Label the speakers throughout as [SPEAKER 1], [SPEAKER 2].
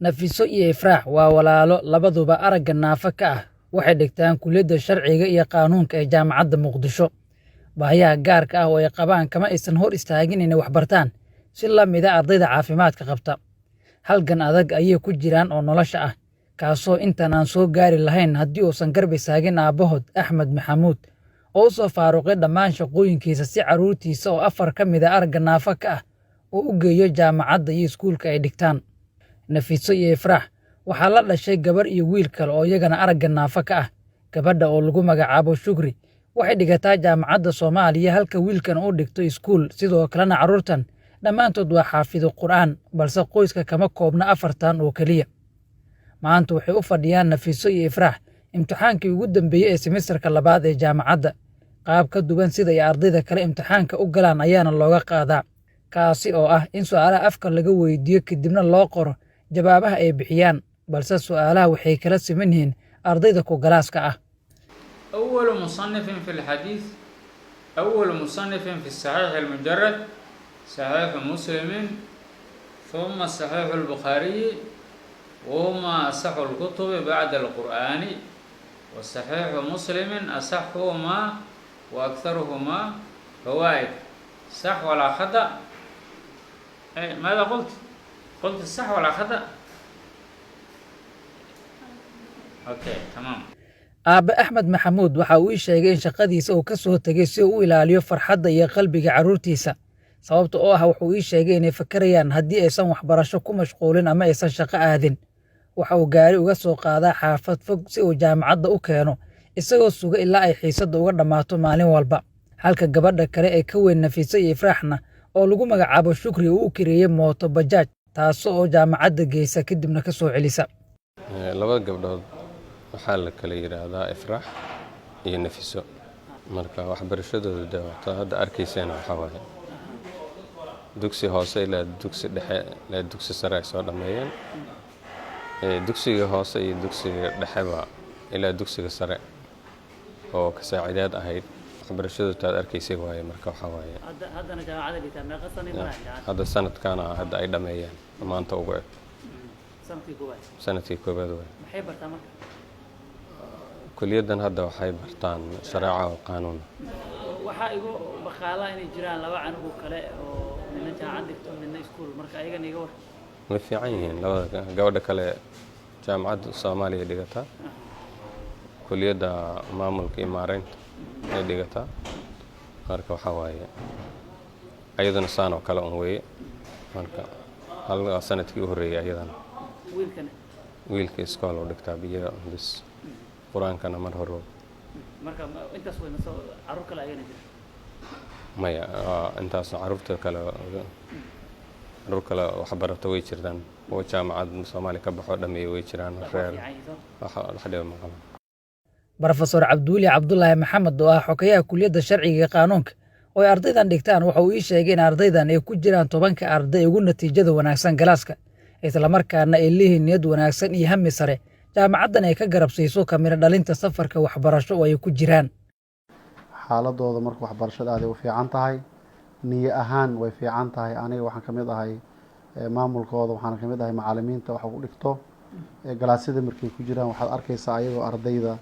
[SPEAKER 1] Nafiso iyo Ifraax waa walaalo, labaduba aragga naafo ka ah. Waxay dhigtaan kulliyadda sharciga iyo qaanuunka ee Jaamacadda Muqdisho. Baahiyaha gaarka ah oo ay qabaan kama aysan hor istaagin inay wax bartaan si la mid ah ardayda caafimaadka qabta. Halgan adag ayay ku jiraan oo nolosha ah, kaasoo intan aan soo gaari lahayn haddii uusan garab istaagin aabbahood Axmed Maxamuud, oo u soo faaruqay dhammaan shaqooyinkiisa si carruurtiisa oo afar ka mid ah aragga naafo ka ah uu u geeyo jaamacadda iyo iskuulka ay dhigtaan. Nafiso iyo Ifraax waxaa la dhashay gabar iyo wiil kale oo iyagana aragga naafo ka ah. Gabadha oo lagu magacaabo Shukri waxay dhigataa Jaamacadda Soomaaliya, halka wiilkan uu dhigto iskuul. Sidoo kalena carruurtan dhammaantood waa xaafido Qur'aan, balse qoyska kama koobna afartan oo keliya. Maanta waxay u fadhiyaan Nafiso iyo Ifraax imtixaankii ugu dambeeyey ee semesterka labaad ee jaamacadda. Qaab ka duwan sida ay ardayda kale imtixaanka u galaan ayaana looga qaadaa, kaasi oo ah in su'aalaha afka laga weydiiyo, kadibna loo qoro jawaabaha ay bixiyaan, balse su'aalaha waxay kala siman yihiin ardayda ku galaaska ah.
[SPEAKER 2] أول مصنف في الحديث، أول مصنف في الصحيح المجرد صحيح مسلم، ثم صحيح البخاري، وهما أصح الكتب بعد القرآن، وصحيح مسلم أصحهما وأكثرهما فوائد. صح ولا خطأ؟ أي ماذا قلت؟ قلت صح ولا خطأ؟ أوكي، تمام.
[SPEAKER 1] Aabbe Axmed Maxamuud waxa uu ii sheegay in shaqadiisa uu ka soo tegey si uu u ilaaliyo farxadda iyo qalbiga carruurtiisa, sababta oo ah wuxuu ii sheegay inay fakarayaan haddii aysan waxbarasho ku mashquulin ama aysan shaqo aadin. Waxa uu gaari uga soo qaadaa xaafad fog si uu jaamacadda u keeno, isagoo suga ilaa ay xiisadda uga dhammaato maalin walba, halka gabadha kale ee ka weyn Nafiise iyo Ifraaxna oo lagu magacaabo Shukri uu u kireeyey mooto bajaaj, taasoo oo jaamacadda geysa kadibna ka soo celisa.
[SPEAKER 3] Labada gabdhood waxaa la kala yidhaahdaa Ifraax iyo Nafiso. Marka waxbarashadooda de waata hadda arkayseen, waxaa waaye dugsi hoose ilaa dugsi dhexe ilaa dugsi sare ay soo dhammeeyeen. Dugsiga hoose iyo dugsiga dhexeba ilaa dugsiga sare oo kasaacidaad ahayd waxbarashadooda taad arkaysay waaye. Marka waxaa waaye hadda sanadkaana hadda ay dhammeeyeen, maanta ugu eg sanadkii koowaad waaye. Kuliyaddan hadda waxay bartaan shareeca oo qaanuun.
[SPEAKER 4] Waxaa igu baqaalaa inay jiraan laba canug oo kale oo midna jaamacad dhigto, midna iskuul. Marka ayagana iga war.
[SPEAKER 3] Way fiican yihiin labada. Gabadha kale Jaamacadda Soomaaliya dhigataa, kuliyadda maamulka iyo maareynta ay dhigataa. Marka waxaa waaye ayaduna saan oo kale un weeye. Marka hal sanadkii u horreeyay ayadana.
[SPEAKER 4] Wiilkana?
[SPEAKER 3] Wiilka iskool u dhigtaa biyo bis, Qur-aankana mar hore.
[SPEAKER 4] Marka intaas way masoo carruur kale ayagana jira?
[SPEAKER 3] Maya, intaas carruurta kale, carruur kale waxbarata way jirtaan, kuwa Jaamacad Soomaaliya ka baxoo dhameeyay way jiraan. Reer wax wax dhiba ma qabaan.
[SPEAKER 1] Brofesor Cabdiweli Cabdulaahi Maxamed oo ah xogayaha kuliyadda sharciga iyo qaanuunka oo ay ardaydan dhigtaan waxa uu ii sheegay in ardaydan ay ku jiraan 10-ka arday ugu natiijada wanaagsan galaaska, islamarkaana ay leeyihiin niyad wanaagsan iyo hami sare, jaamacaddan ay ka garab siiso kamiro dhalinta safarka waxbarasho oo ay ku jiraan.
[SPEAKER 5] Xaaladooda marka waxbarashada aaday u fiican tahay, niyo ahaan way fiican tahay. Aniga waxaan kamid ahay maamulkooda, waxaan kamid ahay macalimiinta waxa ku dhigto. Galaasyada markay ku jiraan waxaad arkeysaa ayagoo ardayda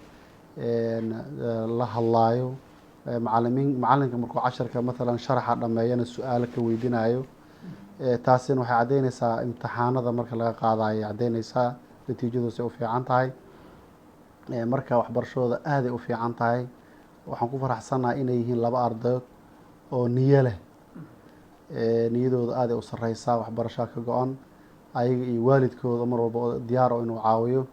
[SPEAKER 5] la hadlaayo, macalimiin macalinka markuu casharka mathalan sharaxa dhameeyana su-aalo ka weydiinayo. Taasina waxay caddeyneysaa imtixaanada marka laga qaadayo, caddeyneysaa natiijadooda ay u fiican tahay. Marka waxbarashadooda aaday u fiican tahay. Waxaan ku faraxsanahay inay yihiin laba ardayood oo niyo leh, niyadooda aaday u sareysaa, waxbarashaa ka go-an, ayaga iyo waalidkooda mar walba oo diyaar oo inuu caawiyo.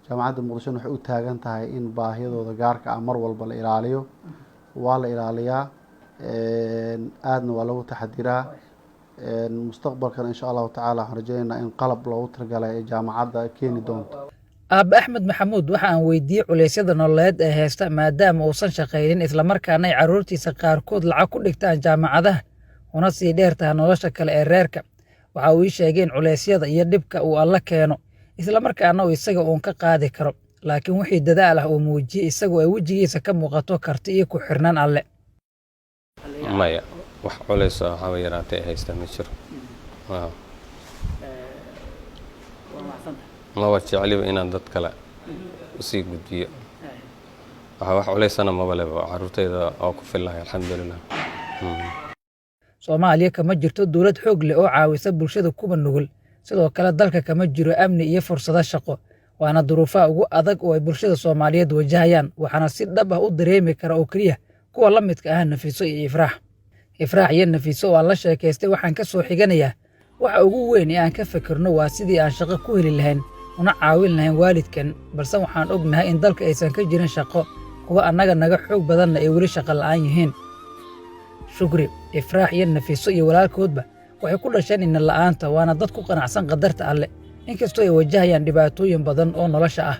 [SPEAKER 5] Jaamacadda Muqdishona waxay u taagan tahay in baahiyadooda gaarka ah mar walba la ilaaliyo. Waa la ilaaliyaa, aadna waa lagu taxadiraa. Mustaqbalkana, insha Allahu tacaala, waxaan rajeyneynaa in qalab loogu talagalay ay jaamacadda keeni doonto.
[SPEAKER 1] Aabbe Axmed Maxamuud waxa aan weydiiyey culeysyada nololeed ee haysta, maadaama uusan shaqaynin, islamarkaana ay carruurtiisa qaarkood lacag ku dhigtaan jaamacadaha, una sii dheer tahay nolosha kale ee reerka. Waxa uu ii sheegay in culeysyada iyo dhibka uu Alla keeno, islamarkaana uu isaga uun ka qaadi karo, laakiin wixii dadaal ah uu muujiyey isagoo ay wejigiisa ka muuqato karti iyo ku xirnaan Alle.
[SPEAKER 3] Maya, wax culays oo waxaaba yaraatay ay haystaa ma jiro.
[SPEAKER 4] Waa mahadsantahay.
[SPEAKER 3] Maba jecliba inaan dad kale usii gudbiyo. Waxa wax culaysana maba leba, caruurtayda oo ku fillahay, alxamdulilah.
[SPEAKER 1] Soomaaliya kama jirto dowlad xoog leh oo caawisa bulshada kuwa nugul. Sidoo kale dalka kama jiro amni iyo fursado shaqo, waana duruufaha ugu adag oo ay bulshada Soomaaliyeed wajahayaan, waxaana si dhab ah u dareemi kara oo keliya kuwa la midka ah Nafiso iyo Ifraax. Ifraax iyo Nafiso oo aan la sheekaystay waxaan ka soo xiganayaa: "Waxa ugu weyn ee aan ka fikirno waa sidii aan shaqo ku heli lahayn una caawin lahayn waalidkan, balse waxaan ognahay in dalka aysan ka jirin shaqo, kuwa annaga naga xoog badanna ay weli shaqo la'aan yihiin." Shukri, Ifraax iyo Nafiso iyo walaalkoodba waxay ku dhasheen indho la'aanta, waana dad ku qanacsan qadarta Alle, inkastoo ay wajahayaan dhibaatooyin badan oo nolosha ah.